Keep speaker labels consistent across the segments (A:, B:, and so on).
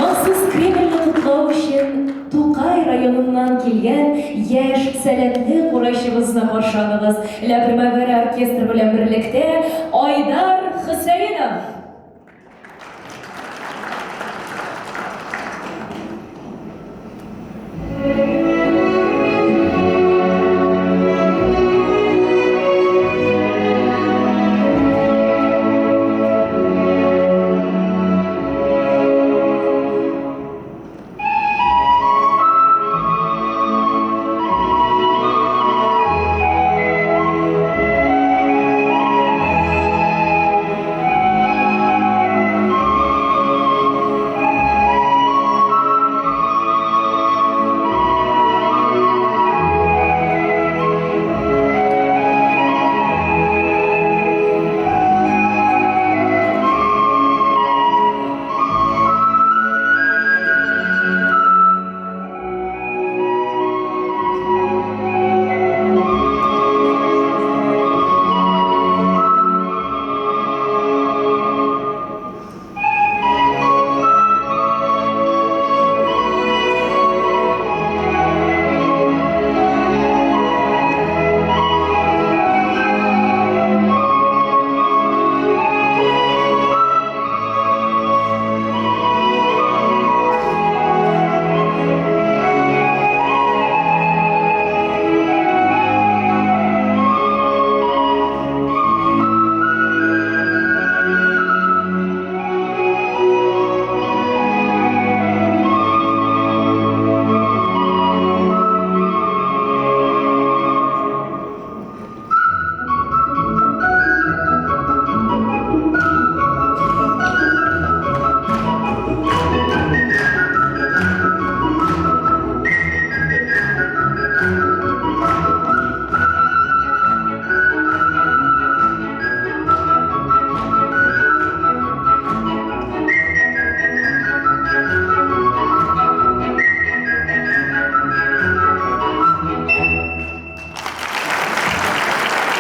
A: Махсус Кремльне котлау өчен Тукай районыннан килгән яшь, сәләтле курайчыбызны каршы алыгыз. Ла Примавера оркестры белән берлектә Айдар Хөсәенов!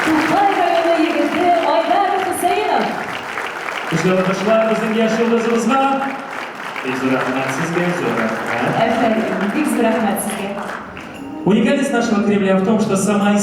A: Тукай районы егете Айдар Хөсәенов.
B: Көчле алкышлар безнең яшь йолдызыбызга. Бик зур рәхмәт сезгә, зур рәхмәт.
A: Әфәрин, бик зур рәхмәт сезгә.
B: Уникальность нашего Кремля в том, что сама